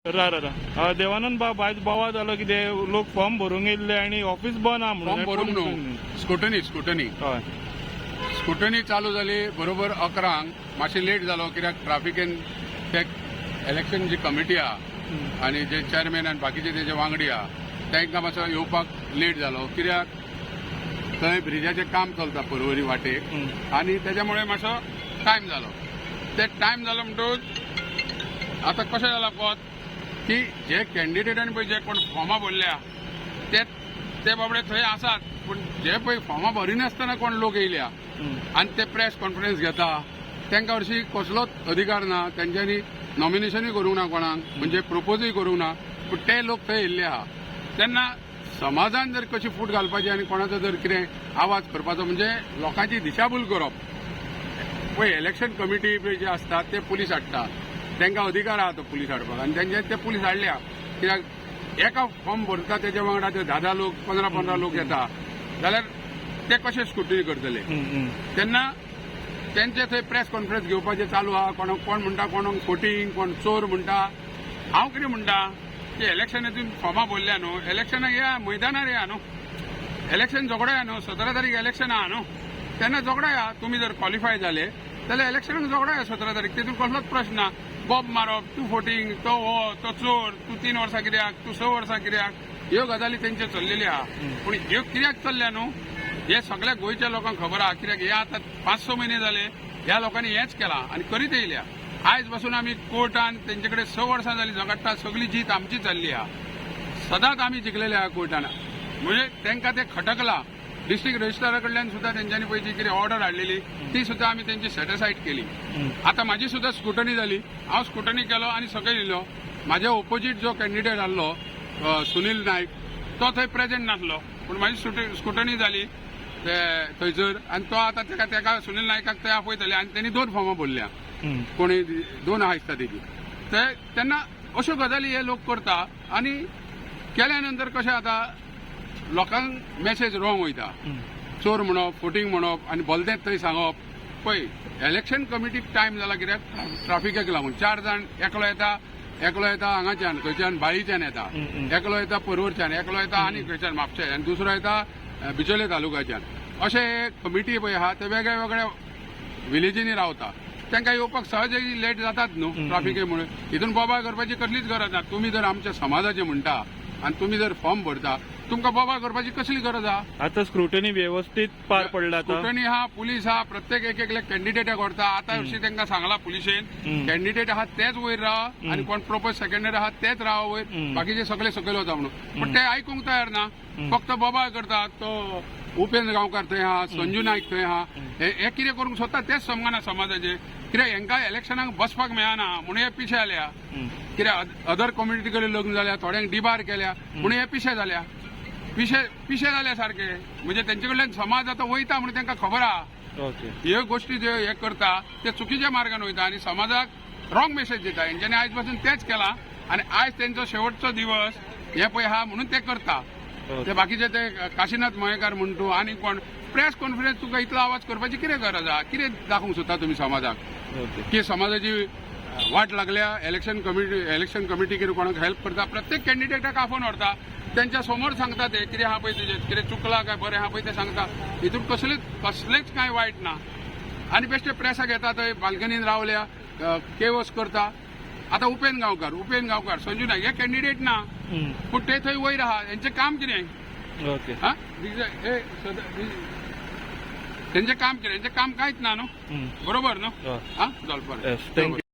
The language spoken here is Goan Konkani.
रा रा रा देवानंद बाब, आयज बोवाळ जालो कितें, लोक फॉर्म भरूंक येयल्ले आनी ऑफिस बंद आहा म्हणून. फॉर्म भरूंक न्हू, स्कुटनी स्कुटनी. हय. स्कुटनी चालू जाली बरोबर 11ंक. मातशें लेट जालो कित्याक ट्राफिकेन ते इलेक्शन जी कमिटी आहा आनी जे चेअरमॅन आनी बाकीचे तेजे वांगडी आहा, तांकां मातसो येवपाक लेट जालो, कित्याक थंय ब्रिजाचें काम चलता परवरी वाटेक आनी तेज्यामुळे मातसो टायम जालो. ते टायम जालो म्हणटकूच आतां कशें जालां कोत की जे कॅन्डिडेटान पळय जे कोण फॉर्मां भरल्या ते ते बाबडे थंय आसात, पूण जे पळय फॉर्मां भरिनासतना कोण लोक येयल्या आनी ते प्रेस कॉन्फरन्स घेता, तांकां हरशीं कसलोच अधिकार ना. तेंच्यांनी नॉमिनेशनूय करूंक ना कोणाक, म्हणजे प्रपोजूय करूंक ना, पूण ते लोक थंय येयल्ले आहा. तेन्ना समाजान जर कशी फूट घालपाची आनी कोणाचो जर कितें आवाज करपाचो, म्हणजे लोकांची दिशाभूल करप. पळय, इलेक्शन कमिटी पळय जे आसता ते पुलीस हाडटा, तांकां अधिकार आहा तो पुलीस हाडपाक आनी तेंच्यांनी ते पुलीस हाडल्या, कित्याक एका फॉर्म भरता तेज्या वांगडा ते 10 10 लोक, 15 15 लोक येता जाल्यार ते कशे स्क्रुटनी करतले? तेन्ना तेंचे थंय प्रेस कॉन्फरन्स घेवपाचें चालू आहा. कोणाक कोण म्हणटा, कोणाक फोटींग, कोण चोर म्हणटा. हांव कितें म्हणटा की इलेक्शनातून फॉर्मां भरल्या न्हू, इलेक्शनाक या, मैदानार या न्हू, इलेक्शन झगडोया न्हू. 17 तारीख इलेक्शन आहा न्हू, तेन्ना झगडोया. तुमी जर क्वॉलिफाय जाले जाल्यार इलेक्शनाक झगडोया 17 तारीख, तितून कसलोच प्रश्न ना. बॉब मारप, तूं फोटींग, तो हो तो चोर, तूं 3 वर्सां कित्याक, तूं 6 वर्सां कित्याक, ह्यो गजाली तेंच्यो चल्लेल्यो आहा. पूण ह्यो कित्याक चल्ल्या न्हू, हे सगळ्या गोंयच्या लोकांक खबर आहा, कित्याक हे आतां 5-6 म्हयने जाले ह्या लोकांनी हेंच केलां आनी करीत येयल्या. आयज पासून आमी कोर्टान तेंचे कडेन 6 वर्सां जाली झगडटा. सगळी जीत आमची चल्ली आहा, सदांच आमी जिखलेले आहा कोर्टान. म्हणजे तांकां ते खटकला. डिस्ट्रिक्ट रजिस्ट्रारा कडल्यान सुद्दां तेंच्यांनी पळय जी कितें ऑर्डर हाडलेली ती सुद्दां आमी तेंची सेटिसायड केली. आतां म्हाजी सुद्दां स्क्रुटनी जाली. हांव स्क्रुटनी केलो आनी सकयल येयलो. म्हाज्या ओपोजीट जो कॅन्डिडेट आहलो सुनील नायक, तो थंय प्रेझेंट नासलो, पूण म्हाजी स्क्रुटनी जाली ते थंयसर आनी तो आतां तेका सुनील नायकाक ते आपयतले आनी तेणी दोन फॉर्मां भरल्या, कोणी दोन आहा दिसता तेजी ते. तेन्ना अश्यो गजाली हे लोक करता आनी केल्या नंतर कशें जाता, लोकांक मेसेज रॉंग वयता. चोर म्हणप, फोटींग म्हणप आनी भलतेंच थंय सांगप. पळय, इलेक्शन कमिटीक टायम जाला कित्याक ट्राफिकेक लागून. चार जाण, एकलो येता, एकलो येता हांगाच्यान खंयच्यान बाळीच्यान येता, एकलो येता परवरच्यान, एकलो येता आनी खंयच्यान म्हापशे आनी दुसरो येता बिचोले तालुक्याच्यान. अशे कमिटी पळय आहा ते वेगळ्या वेगळ्या विलेजींनी रावता, तांकां येवपाक सहज लेट जातात न्हू ट्राफिके मुळे. हितून बोबाळ करपाची कसलीच गरज ना. तुमी जर आमच्या समाजाचे म्हणटा आनी तुमी जर फॉर्म भरता, तुमकां बोबाळ करपाची कसली गरज आहा? आता स्क्रुटनी व्यवस्थित पार पडला आता? स्क्रुटनी हा, पुलीस हा, प्रत्येक एक एकले कॅन्डिडेटाक व्हरता. आतां हरशीं तांकां सांगला पुलिशेन, कॅन्डिडेट आहा तेच वयर रावा आनी कोण प्रपोज सेकंडर आहा तेच रावा वयर, बाकीचे सगळे सकयल वता म्हणून. पण ते आयकूंक तयार ना, फक्त बोबाळ करता. तो उपेंद्र गांवकार थंय आहा, संजू नायक थंय आहा. हे हे कितें करूंक सोदता तेच समजना समाजाचे. कित्याक हेंकां इलेक्शनाक बसपाक मेळना म्हणून हे पिशे जाल्या. कित्याक अदर कम्युनिटी कडेन लग्न जाल्या, थोड्यांक डिबार केल्या म्हणून हे पिशे जाल्या. पिशे पिशे जाल्या सारखे. म्हणजे तेंचे कडल्यान समाज आतां वयता म्हणून तांकां खबर आहा. ह्यो गोष्टी जे हे करता ते चुकीच्या मार्गान वयता आनी समाजाक रॉंग मेसेज दिता. हेंच्यांनी आयज पासून तेच केलां आनी आयज तेंचो शेवटचो दिवस हे पळय आहा म्हणून ते करता. ते बाकीचे ते काशीनाथ मयेकार म्हण तूं आनी कोण प्रेस कॉन्फरन्स, तुका इतलो आवाज करपाची कितें गरज आहा? कितें दाखोवंक सोदता तुमी समाजाक की समाजाची वाट लागल्या? इलेक्शन कमिटी कितें कोणाक हेल्प करता? प्रत्येक कॅन्डिडेटाक आफोवन व्हरता, तेंच्या समोर सांगता ते कितें आहा पळय, तुजें कितें चुकलां काय बरें आहा पळय ते सांगता. हितून कसलेच कसलेच कांय वायट ना. आनी बेश्टे प्रेसाक येता, थंय बाल्कनीन रावल्या, केवस करता. आतां उपेंद्र गांवकार, उपेंद्र गांवकार, संजू नायक हे कॅन्डिडेट ना, पूण ते थंय वयर आहा. हेंचें काम कितें? हा, तेंचें काम कितें? हेंचें काम कांयच ना न्हू, बरोबर न्हू? हा, चल बरें. Thank you.